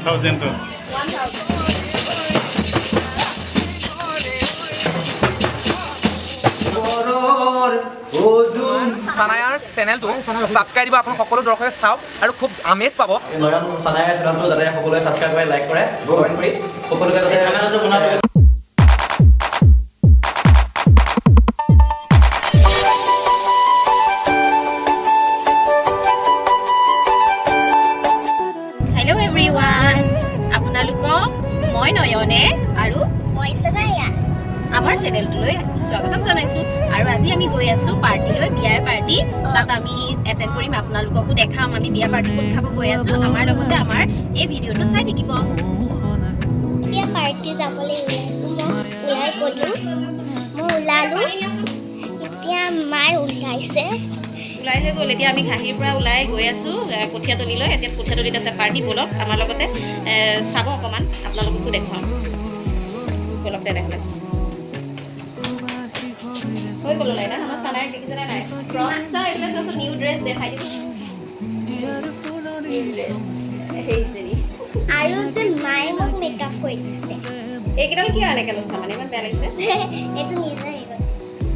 1000ত। চানায়াৰ চেনেলটো ছাবস্ক্ৰাইব দিব, আপোনালোক সকলো দৰ্শকে চাওক আৰু খুব আমেজ পাব। নয়ন চানায়াৰ চেনেলটো যাতে সকলোৱে ছাবস্ক্ৰাইব কৰে, লাইক কৰে, কমেণ্ট কৰি সকলোকে যাতে। হেল্ল' এভৰিৱান, আপোনালোকক মই নয়নে আৰু মই চানায়া আমাৰ চেনেলটোলৈ স্বাগতম জনাইছোঁ। আৰু আজি আমি গৈ আছোঁ পাৰ্টিলৈ, বিয়াৰ পাৰ্টি। তাত আমি এটেণ্ড কৰিম, আপোনালোককো দেখাম আমি বিয়া পাৰ্টি ক'ত খাব গৈ আছোঁ। আমাৰ লগতে আমাৰ এই ভিডিঅ'টো চাই থাকিব। এতিয়া পাৰ্টি যাবলৈ ওলাইছোঁ। মই ওলাই গ'লোঁ, মই ওলালোঁ, এতিয়া মায়ে ওলাইছে। ওলাই হৈ গ'ল। এতিয়া আমি ঘাঁহিৰ পৰা ওলাই গৈ আছোঁ কঠীয়াতলিলৈ। এতিয়া কঠীয়াতলিত আছে পাৰ্টি। ব'লক আমাৰ লগতে, চাব অকণমান, আপোনালোককো দেখুৱাম। ব'লক তেনেহ'লে। হৈ গ'ল ওলাই না। আমাৰ চানাইক দেখিছেনে নাই? চাওঁ, এইফালে চোৱাচোন, নিউ ড্ৰেছ দেখাই দিছোঁ, নিউ ড্ৰেছ সেইজনী। আৰু যে মায়ে মোক মেকআপ কৰি দিছে। এইকেইডাল কিয় এনেকৈ লৈছা? মানে ইমান বেয়া লাগিছে। এইটো নিজে হৈ গ'ল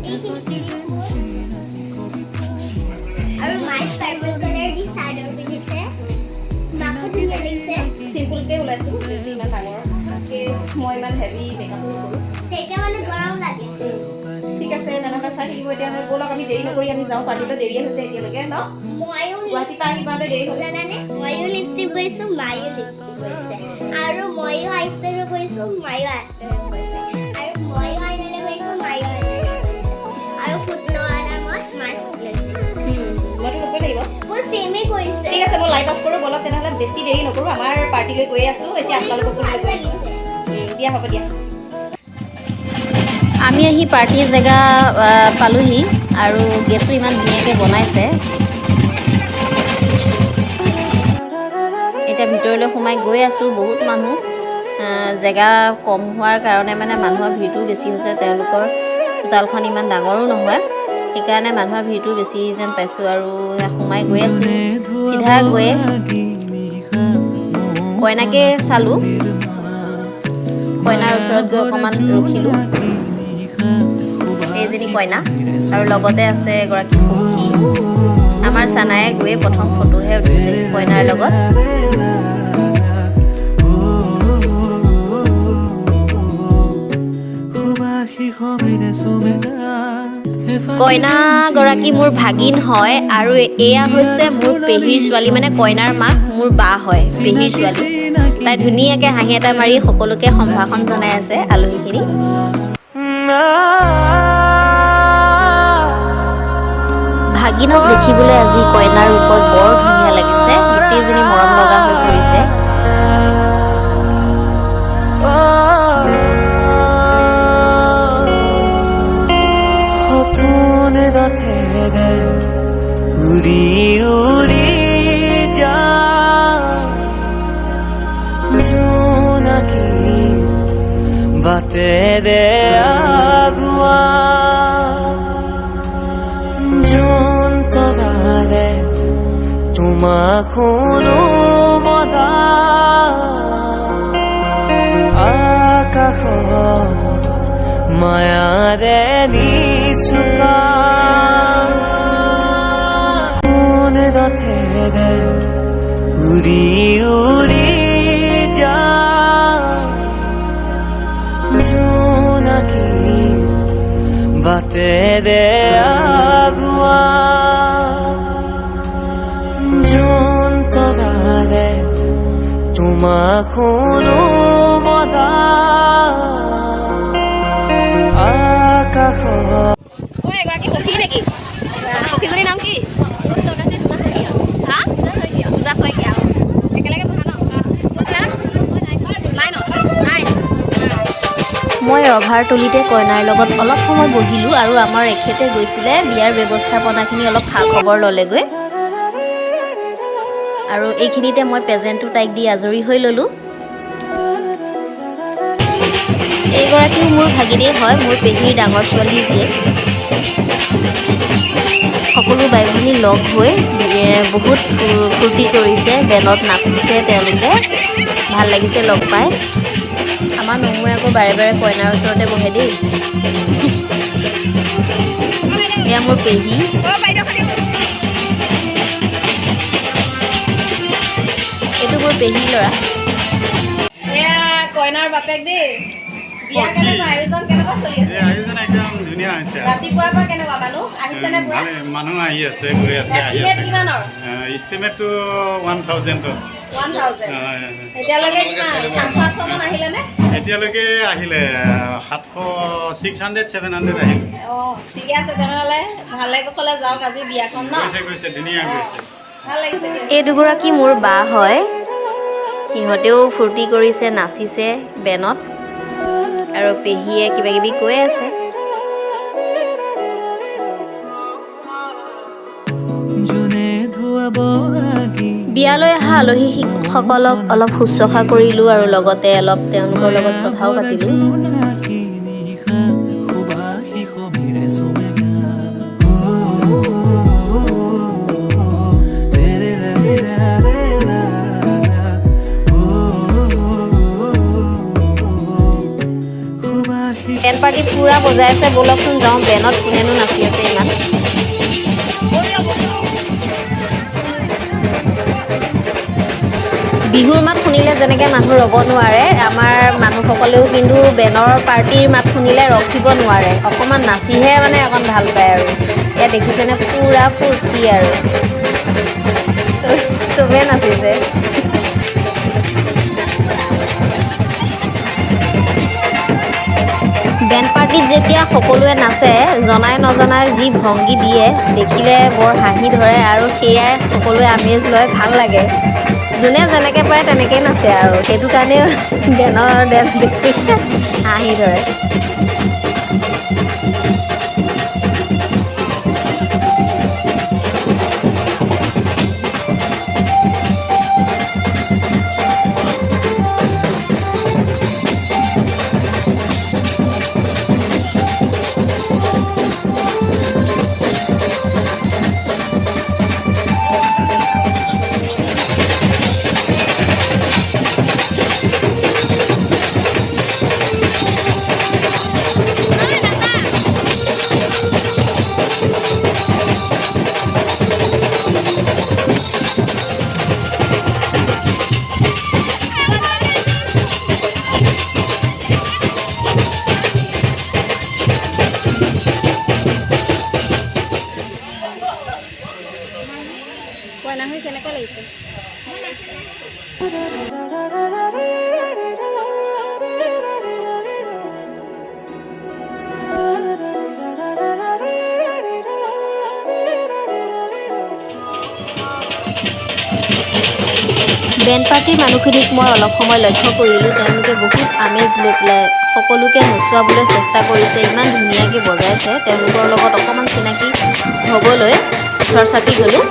এইখিনি। আৰু মায়ে পাৰ্পল কালাৰ দি চাদৰ পিন্ধিছে, মাকো ধুনীয়া লাগিছে। চিম্পুলকৈ ওলাইছোঁ, বেছি ইমান ডাঙৰকৈ মই ইমান হেভি মেকআপ নকৰোঁ। তেতিয়া মানে গৰম লাগে। ঠিক আছে, তেনেহ'লে চাই থাকিব। এতিয়া আমি ব'লক, আমি দেৰি নকৰি আমি যাওঁ পাৰ্টিলৈ। দেৰিয়ে হৈছে এতিয়ালৈকে ন? ময়ো গুৱাহাটীৰ পৰা আহি পাওঁতে দেৰি হ'ল। জানানে, ময়ো লিপষ্টিক কৰিছোঁ, মায়ো লিপষ্টিক কৰিছে। আৰু ময়ো আইশ্বেডো কৰিছোঁ, মায়ো আইশ্বেডো কৰিছে। আৰু ময়ো আইলাইনাৰ কৰিছোঁ, মায়ো আইলাইনাৰ কৰিছে। আৰু ফুট লোৱা নাই মই, মায়ে ফুট লৈছে। মইতো ল'বই লাগিব। মোৰ চেমেই কৰিছে। ঠিক আছে, মই লাইট অফ কৰোঁ। ব'লক তেনেহ'লে, বেছি দেৰি নকৰোঁ, আমাৰ পাৰ্টিলৈ গৈ আছোঁ এতিয়া। আপোনালোককো লৈ গৈ আছোঁ। দিয়া, হ'ব দিয়া। আমি আহি পাৰ্টিৰ জেগা পালোহি আৰু গেটটো ইমান ধুনীয়াকৈ বনাইছে। এতিয়া ভিতৰলৈ সোমাই গৈ আছোঁ। বহুত মানুহ, জেগা কম হোৱাৰ কাৰণে মানে মানুহৰ ভিৰটোও বেছি হৈছে। তেওঁলোকৰ চোতালখন ইমান ডাঙৰো নহয়, সেইকাৰণে মানুহৰ ভিৰটোও বেছি যেন পাইছোঁ। আৰু সোমাই গৈ আছোঁ, চিধা গৈয়ে কইনাকে চালোঁ। কইনাৰ ওচৰত গৈ অকণমান ৰখিলোঁ। এইজনী কইনা আৰু লগতে আছে এগৰাকী সখী। আমাৰ চানায়ে গৈয়ে প্ৰথম ফটোহে উঠিছে কইনাৰ লগত। কইনাগৰাকী মোৰ ভাগিন হয় আৰু এয়া হৈছে মোৰ পেহীৰ ছোৱালী, মানে কইনাৰ মাক মোৰ বা হয়, পেহীৰ ছোৱালী। তাই ধুনীয়াকৈ হাঁহি এটা মাৰি সকলোকে সম্ভাষণ জনাই আছে আলহীখিনি। ভাগিনক দেখিবলৈ আজি কইনাৰ ৰূপত বৰ ধুনীয়া লাগিছে। গোটেইজনী মৰম লগা হৈ পৰিছে। সপোন ৰথেৰে উৰি উৰি যায় জোনাকী বাটেৰে আগুৱা জোন তৰাৰে তোমাক শুনো মদা আকাশৰ মায়াৰে নিচুকা কোন ৰথেৰে উৰি উৰি যায় জোনাকী বাটেৰে আগুৱা জোন তৰাৰে তোমাক শুনো মদা আকাশৰ ঐ, এগৰাকী সখী নেকি? সখীজনীৰ নাম কি? হা, পূজা শইকীয়া। একেলগে পঢ়া ন? কোন ক্লাছ? নাইনত? নাইন। মই ৰভাৰ তলিতে কইনাৰ লগত অলপ সময় বহিলোঁ আৰু আমাৰ এখেতে গৈছিলে বিয়াৰ ব্যৱস্থাপনাখিনি অলপ খা খবৰ ল'লেগৈ। আৰু এইখিনিতে মই প্ৰেজেণ্টটো তাইক দি আজৰি হৈ ল'লোঁ। এইগৰাকীও মোৰ ভাগিনেই হয়, মোৰ পেহীৰ ডাঙৰ ছোৱালী জীয়েক। সকলো বাই ভনী লগ হৈ বহুত ফূৰ্তি কৰিছে, বেনত নাচিছে তেওঁলোকে, ভাল লাগিছে লগ পাই। আমাৰ নমুৱে আকৌ বাৰে বাৰে কইনাৰ ওচৰতে বহে দেই। এয়া মোৰ পেহী। এইটো মোৰ পেহী ল'ৰা। এয়া কইনাৰ বাপেক দেই। বিয়া কেনেকুৱা আয়োজন, কেনেকুৱা চলি আছে? আয়োজন একদম ধুনীয়া হৈছে। ৰাতিপুৱাৰ পৰা কেনেকুৱা মানুহ আহিছে নে? পুৰা মানুহ আহি আছে, গৈ আছে, আহি এষ্টিমেট আছে। কিমানৰ? এষ্টিমেটটো 1000। 1000। এতিয়ালৈকে কিমান, 700 800 মান আহিলে নে? এতিয়ালৈকে আহিলে 700, 600, 700 আহিলে। অঁ, ঠিকে আছে তেনেহ'লে, ভালে কুশলে যাওক আজি বিয়াখন ন? গৈছে গৈছে, ধুনীয়া গৈছে। ভাল লাগিছে। এই দুগৰাকী মোৰ বা হয়, সিহঁতেও ফূৰ্তি কৰিছে, নাচিছে বেনত, আৰু পেহীয়ে কিবা কিবি কৈ আছে। বিয়ালৈ অহা আলহীসকলক অলপ শুশ্ৰূষা কৰিলোঁ আৰু লগতে অলপ তেওঁলোকৰ লগত কথাও পাতিলোঁ। বেণ্ড পাৰ্টি পূৰা বজাই আছে, ব'লকচোন যাওঁ। বেনত কোনেনো নাচি আছে ইমান। বিহুৰ মাত শুনিলে যেনেকৈ মানুহ ৰ'ব নোৱাৰে, আমাৰ মানুহসকলেও কিন্তু বেনৰ পাৰ্টিৰ মাত শুনিলে ৰখিব নোৱাৰে, অকণমান নাচিহে মানে অকণ ভাল পায় আৰু। এয়া দেখিছেনে পূৰা ফূৰ্তি আৰু চবেই নাচিছে। বেণ্ড পাৰ্টিত যেতিয়া সকলোৱে নাচে, জনাই নজনাই যি ভংগী দিয়ে দেখিলে বৰ হাঁহি ধৰে আৰু সেয়াই সকলোৱে আমেজ লয়, ভাল লাগে। যোনে যেনেকৈ পাৰে তেনেকেই নাচে আৰু সেইটো কাৰণে বেনৰ ডেন্স দেখি হাঁহি ধৰে। কইনা হৈ কেনেকুৱা লাগিছে? বেণ্ড পাৰ্টিৰ মানুহখিনিক মই অলপ সময় লক্ষ্য কৰিলোঁ, তেওঁলোকে বহুত আমেজ লৈ পেলাই সকলোকে নচুৱাবলৈ চেষ্টা কৰিছে, ইমান ধুনীয়াকৈ বজাইছে। তেওঁলোকৰ লগত অকণমান চিনাকি হ'বলৈ ওচৰ চাপি গ'লোঁ।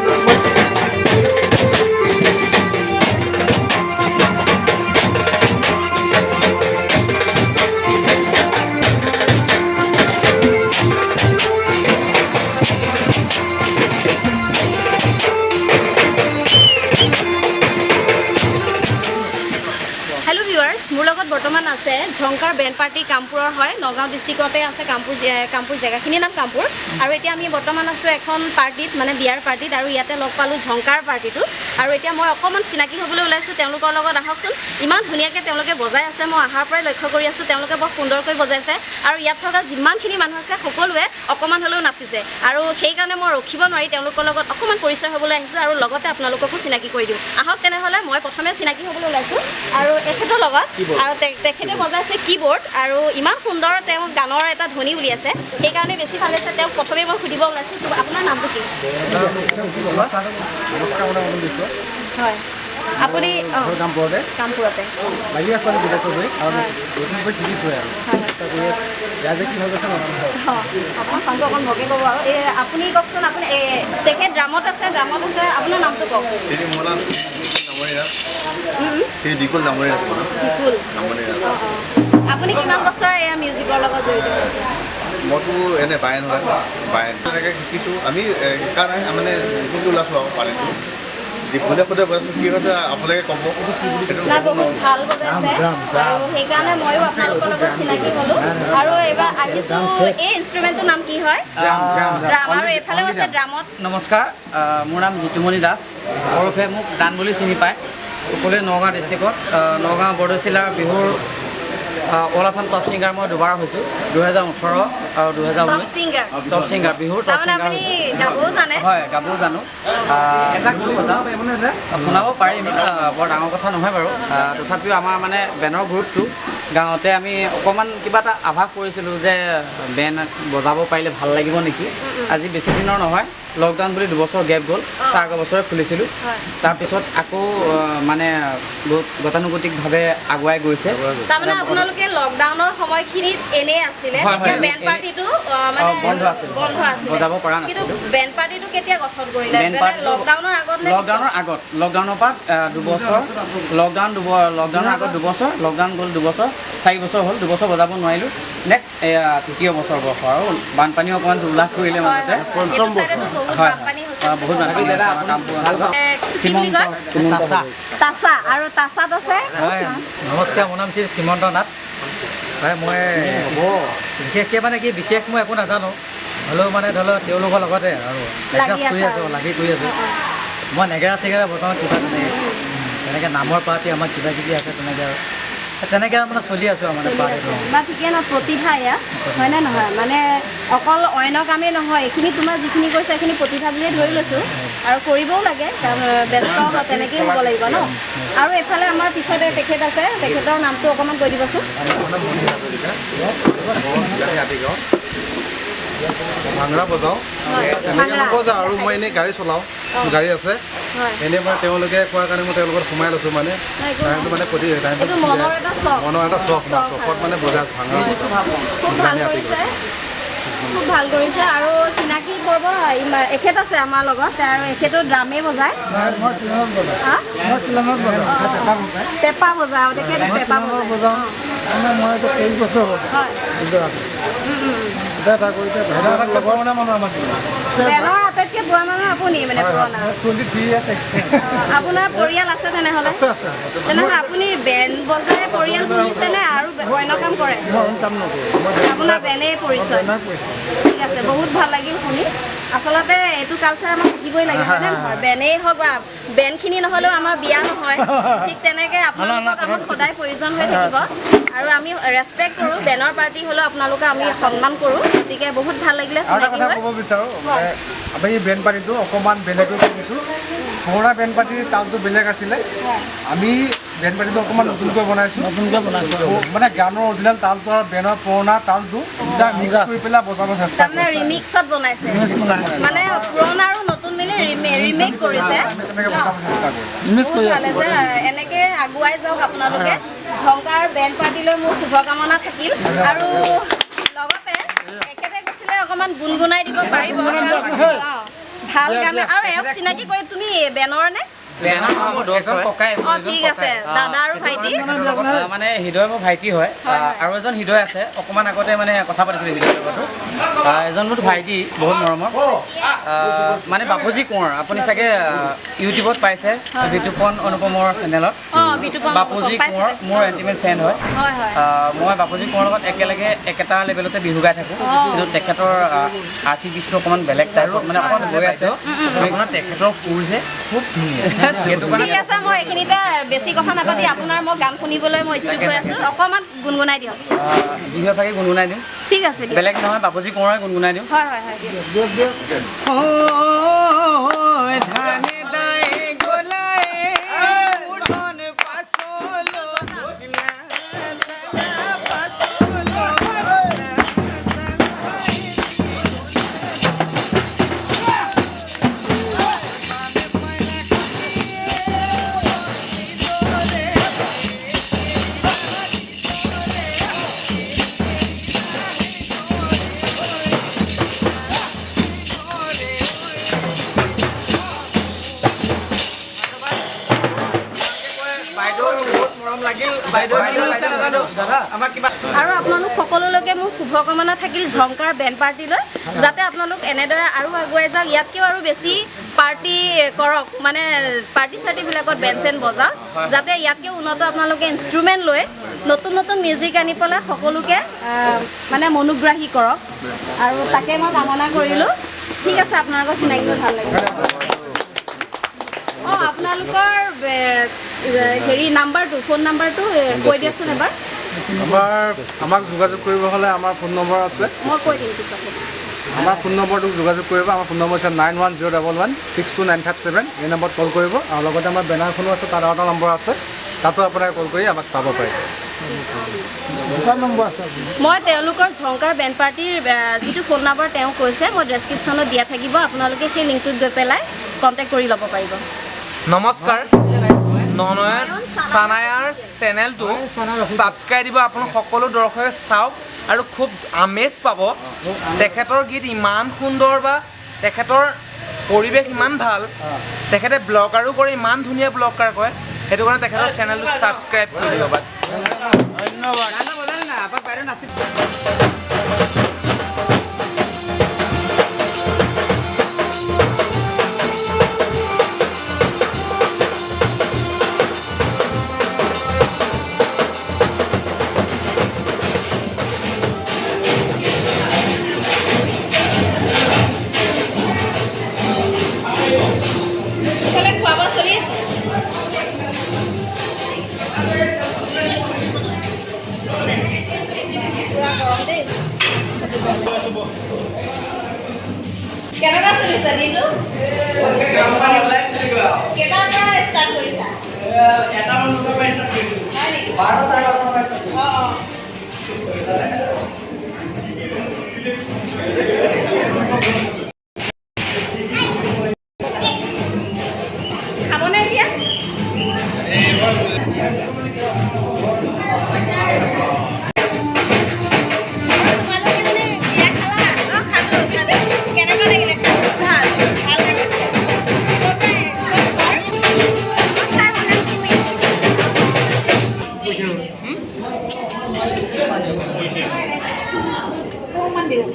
হেল্ল' ভিউৱাৰ্ছ, মোৰ লগত বৰ্তমান আছে ঝংকাৰ বেণ্ড পাৰ্টি, কামপুৰৰ হয়, নগাঁও ডিষ্ট্ৰিক্টতে আছে কামপুৰ, কামপুৰ জেগাখিনিৰ নাম কামপুৰ। আৰু এতিয়া আমি বৰ্তমান আছোঁ এখন পাৰ্টিত, মানে বিয়াৰ পাৰ্টিত, আৰু ইয়াতে লগ পালোঁ ঝংকাৰ পাৰ্টিটো। আৰু এতিয়া মই অকণমান চিনাকি হ'বলৈ ওলাইছোঁ তেওঁলোকৰ লগত। আহকচোন, ইমান ধুনীয়াকৈ তেওঁলোকে বজাই আছে, মই অহাৰ পৰাই লক্ষ্য কৰি আছোঁ তেওঁলোকে বৰ সুন্দৰকৈ বজাইছে। আৰু ইয়াত থকা যিমানখিনি মানুহ আছে সকলোৱে অকণমান হ'লেও নাচিছে, আৰু সেইকাৰণে মই ৰখিব নোৱাৰি তেওঁলোকৰ লগত অকণমান পৰিচয় হ'বলৈ আহিছোঁ আৰু লগতে আপোনালোককো চিনাকি কৰি দিওঁ। আহক তেনেহ'লে, মই প্ৰথমে চিনাকি হ'বলৈ ওলাইছোঁ আৰু এখেতৰ লগত, আৰু তেখেতে বজাইছে কীবৰ্ড, আৰু ইমান সুন্দৰ তেওঁ গানৰ এটা ধ্বনি উলিয়াইছে, সেইকাৰণে বেছি ভাল লাগিছে। তেওঁক প্ৰথমে মই সুধিব ওলাইছোঁ, আপোনাৰ নামটো কি? নমস্কাৰ, মোৰ নাম অনুপ বিশ্বাস। হয়, আপুনি কামপুৰতে? কামপুৰতে লাগি আছোঁ আমি 2 বছৰ ধৰি, আৰু নতুনকৈ শিকিছোঁ আৰু চেষ্টা কৰি আছোঁ। ৰাইজে কি ভাবিছে নাজানো। অকণমান চাউণ্ডটো অকণ বৰকৈ ক'ব। আৰু এই আপুনি কওকচোন, আপুনি তেখেত ড্ৰামত আছে, ড্ৰামত আছে, আপোনাৰ নামটো কওক। শ্ৰী, মোৰ নাম নামনি ৰাজ। শ্ৰী দীপুল নামনি ৰাজ। দীপুল নামনি ৰাজ। আপুনি কিমান বছৰ এয়া মিউজিকৰ লগত জড়িত হৈ আছে? মইতো এনে বায়ন হয়, বায়ন তেনেকৈ শিকিছোঁ। আমি শিকা নাই, মানে নতুনকৈ ওলাইছোঁ আৰু পানীটো যিভলে সোধে বজাইছোঁ, কি হৈছে আপোনালোকে ক'ব। সেইটো নাই, বহুত ভাল বজাইছে আৰু সেইকাৰণে ময়ো আপোনালোকৰ লগত চিনাকি হ'লোঁ। আৰু এইবাৰ আহিছোঁ, এই ইনষ্ট্ৰুমেণ্টটোৰ নাম কি হয়? ড্ৰাম। আৰু এইফালেও আছে ড্ৰামত। নমস্কাৰ, মোৰ নাম জিতুমণি দাস, ওৰফে মোক জান বুলি চিনি পায় সকলোৱে। নগাঁও ডিষ্ট্ৰিক্টত নগাঁও বৰদৈচিলাৰ বিহুৰ অল আছাম টপ ছিংগাৰ মই দুবাৰ হৈছোঁ, 2018 আৰু 2019। Top singer? টপ ছিংগাৰ, বিহুৰ টপ তাৰমানে ছিংগাৰ। আপুনি গাবও জানে? হয়, গাবও জানো। শুনাব পাৰিম, বৰ ডাঙৰ কথা নহয় বাৰু। তথাপিও আমাৰ মানে বেনৰ গ্ৰুপটো গাঁৱতে আমি অকণমান কিবা এটা আভাস কৰিছিলোঁ যে বেন বজাব পাৰিলে ভাল লাগিব নেকি। আজি বেছি দিনৰ নহয়, লকডাউন বুলি 2 বছৰ গেপ গ'ল, তাৰ আগৰ বছৰে খুলিছিলোঁ। তাৰপিছত আকৌ মানে বহুত গতানুগতিকভাৱে আগুৱাই গৈছে। তাৰমানে আপোনালোকে লকডাউনৰ সময়খিনিত এনেই আছিলে? হয়, তেতিয়া হয়, বেণ্ড পাৰ্টিটো মানে বন্ধ আছিল। বন্ধ আছিলে। বজাব পৰা কিন্তু নাছিলোঁ। বেণ্ড পাৰ্টিটো কেতিয়া গঠন কৰিলে? বেণ্ড মানে পাৰ্টিটো লকডাউনৰ আগত নে পিছত? লকডাউনৰ আগত। লকডাউনৰ পৰা 2 বছৰ, লকডাউন লকডাউনৰ আগত 2 বছৰ, লকডাউন গ'ল 2 বছৰ, 4 বছৰ হ'ল। 2 বছৰ বজাব নোৱাৰিলোঁ। নেক্সট এয়া তৃতীয় বছৰ বৰ্ষ আৰু বানপানীও অকণমান উল্লাস কৰিলে মাজতে। হয়, এইটো চাইডেতো বহুত হয়, বানপানী হৈছে। বহুত বানপানী হৈছে আমাৰ কামপুৰ অঞ্চলত। কি বুলি কয়? তাচা। তাচা। আৰু তাচাত আছে। হয়, নমস্কাৰ, মোৰ নাম শ্ৰী শ্ৰীমন্ত নাথ। হয়, মই বিশেষকৈ মানে কি, বিশেষ মই একো নাজানো, হ'লেও মানে ধৰি লওক তেওঁলোকৰ লগতে আৰু এডজাষ্ট কৰি আছা। আছোঁ, লাগি কৰি আছোঁ। মই নেগেৰা চেগেৰা বজাওঁ কিবা তেনেকৈ, তেনেকৈ নামৰ পাৰ্টি আমাৰ কিবা কিবি আছে, তেনেকৈ আৰু তেনেকৈ মানে চলি আছোঁ আৰু মানে চলি পাৰ্টিটো। আছে বা ঠিকে ন, প্ৰতিভা এয়া, হয়নে নহয়? মানে অকল অন্য কামেই নহয়, এইখিনি তোমাৰ যিখিনি কৰিছা এইখিনি প্ৰতিভা বুলিয়ে ধৰি লৈছোঁ আৰু কৰিবও লাগে, কাৰণ ব্যস্ত তেনেকেই হ'ব লাগিব ন। আৰু এইফালে আমাৰ পিছতে তেখেত আছে, তেখেতৰ নামটো অকণমান কৈ দিবচোন। হাতীগাঁও ভাংৰা বজাওঁ, তেনেকৈ নবজাওঁ আৰু মই এনেই গাড়ী চলাওঁ, গাড়ী আছে। এনেই মই তেওঁলোকে কোৱাৰ কাৰণে মই তেওঁলোকত সোমাই লৈছোঁ, মানে টাইমটো মানে প্ৰতি টাইমটো এইটো মনৰ এটা চখ। মনৰ এটা চখ, চখ। চখত মানে বজাই আছোঁ, ভাংৰা বজাওঁ। খুব ভাল কৰিছে, খুব ভাল কৰিছে। আৰু চিনাকি কৰিব, এখেত আছে আমাৰ লগত আৰু এখেতো ড্ৰামেই বজায়। হা? পেঁপা বজায়, তেখেতে পেঁপা বজায়। মানে মই এইটো 23 বছৰ হ'ল। বেনৰ আটাইতকৈ বুঢ়া মানুহ আপুনি, মানে পুৰণা। 23 ইয়াৰ্ছ। আপোনাৰ পৰিয়াল আছে তেনেহ'লে? আছে, আছে। তেনেহ'লে আপুনি বেন বজাই পৰিয়াল পুহিছে নে আৰু অন্য কাম কৰে? মই অইন কাম নকৰোঁ মই। আপোনাৰ বেনেই পৰিচয়। বেনাৰ পৰিচয়। ঠিক আছে, বহুত ভাল লাগিল শুনি। আচলতে এইটো কালচাৰ আমাক থাকিবই লাগে, হয়নে নহয়? বেনেই হওক বা বেনখিনি নহ'লেও আমাৰ বিয়া নহয়। ঠিক তেনেকৈ আপোনালোকক আমাক সদায় প্ৰয়োজন হৈ থাকিব আৰু আমি ৰেচপেক্ট কৰোঁ। বেনৰ পাৰ্টি হ'লেও আপোনালোকে আমি সন্মান কৰোঁ। গতিকে বহুত ভাল লাগিলে আৰু এটা চিনাকি কথা হৈ। ক'ব বিচাৰোঁ, মানে আমি বেণ্ড পাৰ্টিটো অকণমান বেলেগকৈ কৰিছোঁ। পুৰণা বেণ্ড পাৰ্টিৰ তালটো বেলেগ আছিলে, আমি বেণ্ড পাৰ্টিটো অকণমান নতুনকৈ বনাইছোঁ। নতুনকৈ বনাইছোঁ মানে গানৰ অৰিজিনেল তালটো আৰু বেনৰ পুৰণা তালটো দুটা মিক্স কৰি পেলাই বজাব চেষ্টা তাৰমানে ৰিমিক্সত বনাইছে, মানে পুৰণা আৰু নতুন মিলি ৰিমেক কৰিছে। তেনেকৈ বজাব চেষ্টা কৰিছোঁ। বহুত ভাল হৈছে। এনেকে আগুৱাই যাওক আপোনালোকে। ঝংকাৰ বেণ্ড পাৰ্টিলৈ মোৰ শুভকামনা থাকিল। আৰু লগতে এখেতে কৈছিলে অকণমান গুণগুণাই দিব পাৰিব, ভাল গানে। আৰু এওঁক চিনাকি কৰি, তুমি বেনৰ নে? বেনৰ নহয়, মোৰ দোস্ত হয়। অঁ, ঠিক আছে, দাদা আৰু ভাইটি। মানে হৃদয় মোৰ ভাইটি হয়। আৰু এজন হৃদয় আছে, অকণমান আগতে মানে কথা পাতিছিলোঁ হৃদয়ৰ লগতো। এজন মোৰ ভাইটি, বহুত মৰমৰ, মানে বাপুজী কোঁৱৰ। আপুনি চাগে ইউটিউবত পাইছে, বিতুপন অনুপমৰ চেনেলত। অঁ, বিতুপন। বাপুজী পাইছোঁ। কোঁৱৰ। পাইছোঁ। মোৰ ইণ্টিমেট ফ্ৰেণ্ড হয়। হয় হয় মই বাপুজী কোঁৱৰৰ লগত একেলগে একেটা লেভেলতে বিহু গাই থাকোঁ। কিন্তু তেখেতৰ আৰ্থিক দিশটো অকণমান বেলেগ টাইপত, মানে অকণমান গৈ আছে। আপোনাৰ তেখেতৰ সুৰ যে খুব ধুনীয়া, সেইটো কাৰণে। ঠিক আছে, মই এইখিনিতে বেছি কথা নাপাতি আপোনাৰ মই গান শুনিবলৈ মই ইচ্ছুক হৈ আছোঁ। অকণমান গুণগুণাই দিয়ক। বিহু এফাকি গুণগুণাই দিওঁ। ঠিক আছে, দিয়ক। বেলেগ নহয়, বাপুজী কোঁৱৰে গুণগুণাই দিওঁ। হয় হয় হয় দিয়ক। ধানে দাই গোলাই উঠন পাছলো পাছলো। লাগিল বাইদেউ নাজানো দাদা আমাক কিবা। আৰু আপোনালোক সকলোলৈকে মোৰ শুভকামনা থাকিল ঝংকাৰ বেণ্ড পাৰ্টিলৈ, যাতে আপোনালোক এনেদৰে আৰু আগুৱাই যাওক, ইয়াতকৈও আৰু বেছি পাৰ্টি কৰক, মানে পাৰ্টি চাৰ্টিবিলাকত বেণ্ড চেণ্ড বজাওক, যাতে ইয়াতকৈও উন্নত আপোনালোকে ইনষ্ট্ৰুমেণ্ট লৈ নতুন নতুন মিউজিক আনি পেলাই সকলোকে মানে মনোগ্ৰাহী কৰক, আৰু তাকে মই কামনা কৰিলোঁ। ঠিক আছে, আপোনালোকৰ চিনাকিটো ভাল লাগিল। অঁ, আপোনালোকৰ হেৰি নাম্বাৰটো, ফোন নাম্বাৰটো কৈ দিয়কচোন এবাৰ। আমাক যোগাযোগ কৰিব হ'লে আমাৰ ফোন নম্বৰ আছে, মই কৈ দিম পিছত। আমাৰ ফোন নম্বৰটোক যোগাযোগ কৰিব। আমাৰ ফোন নম্বৰ আছে 9101162957, এই নম্বৰত কল কৰিব। আৰু লগতে আমাৰ বেনাৰখনো আছে, তাত আৰু এটা নম্বৰ আছে, তাতো আপোনাৰ কল কৰি আমাক পাব পাৰিব। মই তেওঁলোকৰ ঝংকাৰ বেণ্ড পাৰ্টিৰ যিটো ফোন নম্বৰ তেওঁ কৈছে, মই ডেছক্ৰিপশ্যনত দিয়া থাকিব, আপোনালোকে সেই লিংকটোত গৈ পেলাই কণ্টেক্ট কৰি ল'ব পাৰিব। নমস্কাৰ, নয়ন চানায়াৰ চেনেলটো ছাবস্ক্ৰাইব দিব, আপোনালোক সকলো দৰ্শকে চাওক আৰু খুব আমেজ পাব। তেখেতৰ গীত ইমান সুন্দৰ বা তেখেতৰ পৰিৱেশ ইমান ভাল, তেখেতে ব্লগাৰো কৰে, ইমান ধুনীয়া ব্লগাৰ কৰে, সেইটো কাৰণে তেখেতৰ চেনেলটো ছাবস্ক্ৰাইব কৰি দিব। বাছ, ধন্যবাদ। ইফালে খোৱা বোৱা চলি আছে। পুৰা গৰম দেই। কেনেকুৱা চলিছে দিনটো? কেইটাৰ পৰা ষ্টাৰ্ট কৰিছা? হয় নেকি? অঁ অঁ। খাবনে এতিয়া? তোমালোকে মানে বিয়া খালা? অঁ, খালোঁ, খালোঁ। কেনেকুৱা লাগিলে খাই? ভাল, ভাল লাগিছে। ক'ৰ পৰা- ক'ত ঘৰ? অকণমান দিওঁ।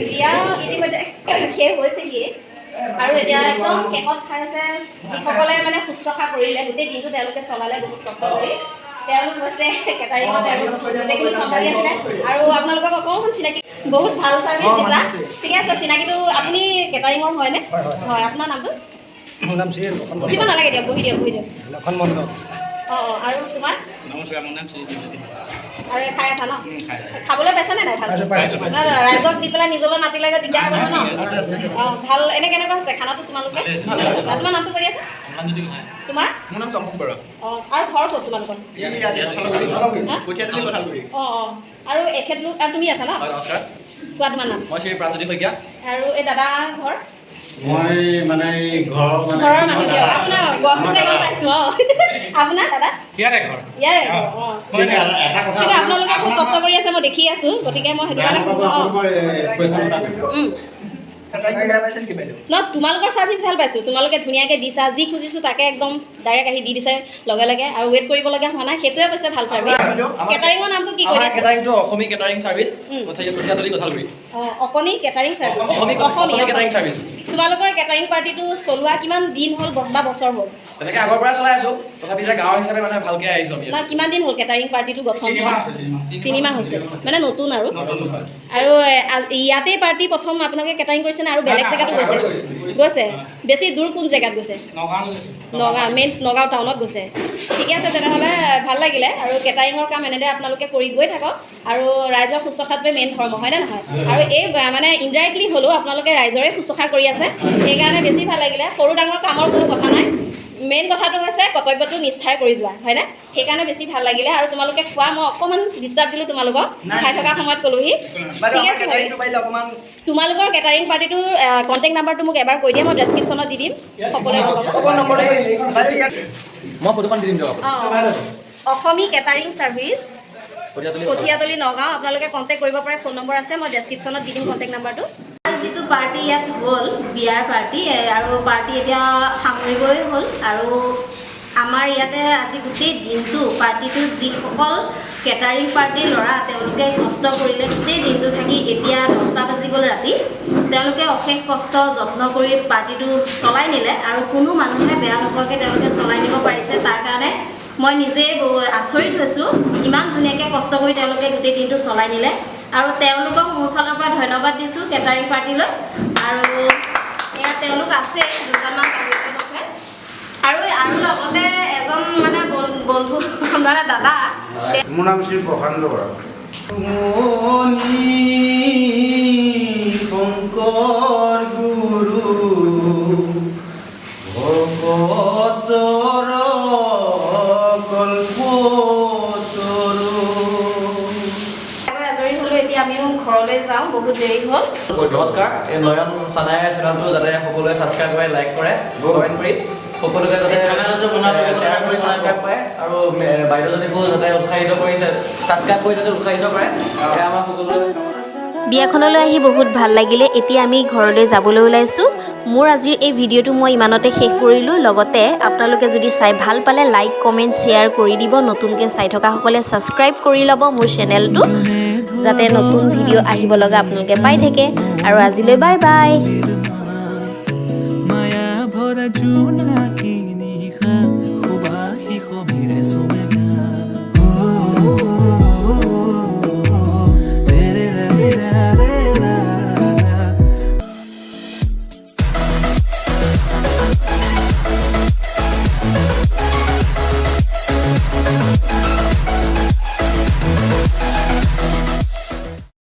বিয়া ইতিমধ্যে শেষ হৈছেগৈ আৰু এতিয়া একদম শেষত খাইছে যিসকলে মানে শুশ্ৰূষা কৰিলে, গোটেই দিনটো তেওঁলোকে চলালে বহুত কষ্ট কৰি, তেওঁলোক হৈছে কেটাৰিঙত তেওঁলোক গোটেইখিনি চম্ভালি আছিলে। আৰু আপোনালোকক অকণমান চিনাকি, বহুত ভাল চাৰ্ভিচ দিছা। ঠিক আছে, চিনাকিটো আপুনি কেটাৰিঙৰ হয়নে? হয়। আপোনাৰ নামটো? উঠিব নালাগে দিয়ক, বহি দিয়ক, বহি দিয়ক। লক্ষণ মণ্ডল। অঁ অঁ। আৰু তোমাৰ? নমস্কাৰ, মোৰ নাম শ্ৰী দীপজ্যোতি। আৰু খাই আছা ন? খাবলৈ পাইছা নে নাই? ভাল পাইছোঁ। নাই, নাই, ৰাইজক দি পেলাই নিজলৈ নাতিলেগৈ দিগদাৰ হ'ব ন। অঁ, ভাল। এনে কেনেকুৱা হৈছে খানাটো তোমালোকে? ভালে হৈছে। তোমাৰ নামটো কৰি আছে? তোমাৰ? মোৰ নাম চম্পক বৰুৱা। অঁ, আৰু ঘৰ ক'ত তোমালোকৰ? হা? কঠীয়াতলি কঁঠালগুৰি। অঁ অঁ। আৰু এখেতলোক আৰু তুমি আছা ন? হয়, নমস্কাৰ, কোৱা তোমাৰ নাম? মই শ্ৰী প্ৰাণজ্যোতি শইকীয়া। আৰু এই দাদা ঘৰ? মই মানে এই ঘৰৰ মানে ঘৰৰ মানুহ দিয়ক। আপোনাৰ গুৱাহাটীতে গম পাইছোঁ। অঁ, আপোনাৰ দাদা ইয়াৰে ঘৰ। ইয়াৰে ঘৰ। অঁ, কিন্তু এটা কথা, কিন্তু আপোনালোকে খুব কষ্ট কৰি আছে, মই দেখি আছোঁ, গতিকে মই সেইটো বেয়া কাৰণে নাপাব, অঁ আপোনালোকৰ কুৱেশ্যন এটা কৰিম। ন, তোমালোকৰ ছাৰ্ভিচ ভাল পাইছোঁ, তোমালোকে ধুনীয়াকৈ দিছা, যি খুজিছোঁ তাকে একদম ডাইৰেক্ট আহি দি দিছে লগে লগে, আৰু ৱেইট কৰিবলগীয়া হোৱা নাই, সেইটোৱে হৈছে ভাল ছাৰ্ভিচ। কেটাৰিঙৰ নামটো কি কৈ আমাৰ দিছে? কেটাৰিংটো অসমী কেটাৰিং চাৰ্ভিচ, কঠীয়াতলি কঁঠালগুৰি। অঁ, অকণি কেটাৰিং ছাৰ্ভিচ। অসমী অসমী অসমী কেটাৰিং চাৰ্ভিচ। তোমালোকৰ কেটাৰিং পাৰ্টিটো চলোৱা কিমান দিন হ'ল বা বছৰ হ'ল? তেনেকৈ আগৰ পৰাই চলাই আছোঁ, তথাপি এতিয়া গাঁৱৰ হিচাপে মানে ভালকৈ আহিছোঁ আমি। না, কিমান দিন হ'ল কেটাৰিং পাৰ্টিটো গঠন হোৱা? 3 মাহ হৈছে, মানে নতুন আৰু। আৰু ইয়াতেই পাৰ্টি প্ৰথম আপোনালোকে কেটাৰিং কৰিছে নে আৰু বেলেগ জেগাতো গৈছে? গৈছে। বেছি দূৰ কোন জেগাত গৈছে? নগাঁও, মেইন নগাঁও টাউনত গৈছে। ঠিকে আছে তেনেহ'লে, ভাল লাগিলে। আৰু কেটাৰিঙৰ কাম এনেদৰে আপোনালোকে কৰি গৈ থাকক, আৰু ৰাইজৰ শুশ্ৰূষাটোৱে মেইন ধৰ্ম, হয়নে নহয়? আৰু এই মানে ইনডাইৰেক্টলি হ'লেও আপোনালোকে ৰাইজৰে শুশ্ৰূষা কৰি আছে, সেইকাৰণে বেছি ভাল লাগিলে। সৰু ডাঙৰ কামৰ কোনো কথা নাই, মেইন কথাটো হৈছে কৰ্তব্যটো নিষ্ঠাৰে কৰি যোৱা, হয়নে? সেইকাৰণে বেছি ভাল লাগিলে। আৰু তোমালোকে খোৱা, মই অকণমান ডিষ্টাৰ্ব দিলোঁ তোমালোকক, খাই থকা সময়ত ক'লোহি। ঠিক আছে, তোমালোকৰ কেটাৰিং পাৰ্টিটোৰ কণ্টেক্ট নাম্বাৰটো মোক এবাৰ কৈ দিয়া, মই ডেছক্ৰিপশ্যনত দি দিম, সকলোৱে গম পাব। মই ফটোখন দি দিম দিয়ক। অঁ, অসমী কেটাৰিং ছাৰ্ভিচ, কঠীয়াতলি। কঠীয়াতলি, নগাঁও। আপোনালোকে কণ্টেক্ট কৰিব পাৰে, ফোন নম্বৰ আছে, মই ডেছক্ৰিপশ্যনত দি দিম কণ্টেক্ট নাম্বাৰটো। যিটো পাৰ্টি ইয়াত হ'ল, বিয়াৰ পাৰ্টি আৰু পাৰ্টি এতিয়া সামৰিবই হ'ল। আৰু আমাৰ ইয়াতে আজি গোটেই দিনটো পাৰ্টিটোত যিসকল কেটাৰিং পাৰ্টিৰ ল'ৰা, তেওঁলোকে কষ্ট কৰিলে গোটেই দিনটো থাকি। এতিয়া 10টা বাজি গ'ল ৰাতি। তেওঁলোকে অশেষ কষ্ট যত্ন কৰি পাৰ্টিটো চলাই নিলে আৰু কোনো মানুহে বেয়া নোপোৱাকৈ তেওঁলোকে চলাই নিব পাৰিছে, তাৰ কাৰণে মই নিজেই আচৰিত হৈছোঁ। ইমান ধুনীয়াকৈ কষ্ট কৰি তেওঁলোকে গোটেই দিনটো চলাই নিলে আৰু তেওঁলোকক মোৰ ফালৰ পৰা ধন্যবাদ দিছোঁ কেটাৰিং পাৰ্টিলৈ। আৰু এয়া তেওঁলোক আছে, দুজনমান বাহিৰলৈ গৈছে। আৰু লগতে এজন মানে বন্ধু, মানে দাদা। মোৰ নাম শ্ৰী প্ৰশান্ত বৰা। শংকৰ গুৰু ভকতৰ কল্পতৰু। আজৰি হ'লোঁ, এতিয়া আমিও ঘৰলৈ যাওঁ, বহুত দেৰি হ'ল। নমস্কাৰ, এই নয়ন চানাইৰ চেনেলটো যাতে সকলোৱে ছাবস্ক্ৰাইব কৰে, লাইক কৰে, কমেণ্ট কৰি সকলোকে যাতে শ্বেয়াৰ কৰি ছাবস্ক্ৰাইব কৰে আৰু বাইদেউজনীকো যাতে উৎসাহিত কৰিছে, ছাবস্ক্ৰাইব কৰি যাতে উৎসাহিত কৰে, সেয়া আমাৰ সকলোৱে। বিয়াখনলৈ আহি বহুত ভাল লাগিলে। এতিয়া আমি ঘৰলৈ যাবলৈ ওলাইছোঁ। মোৰ আজিৰ এই ভিডিঅ'টো মই ইমানতে শেষ কৰিলোঁ। লগতে আপোনালোকে যদি চাই ভাল পালে লাইক, কমেণ্ট, শ্বেয়াৰ কৰি দিব। নতুনকৈ চাই থকাসকলে ছাবস্ক্ৰাইব কৰি ল'ব মোৰ চেনেলটো, যাতে নতুন ভিডিঅ' আহিব লগা আপোনালোকে পাই থাকে। আৰু আজিলৈ বাই বাই। মায়া ভৰা জোনাকী।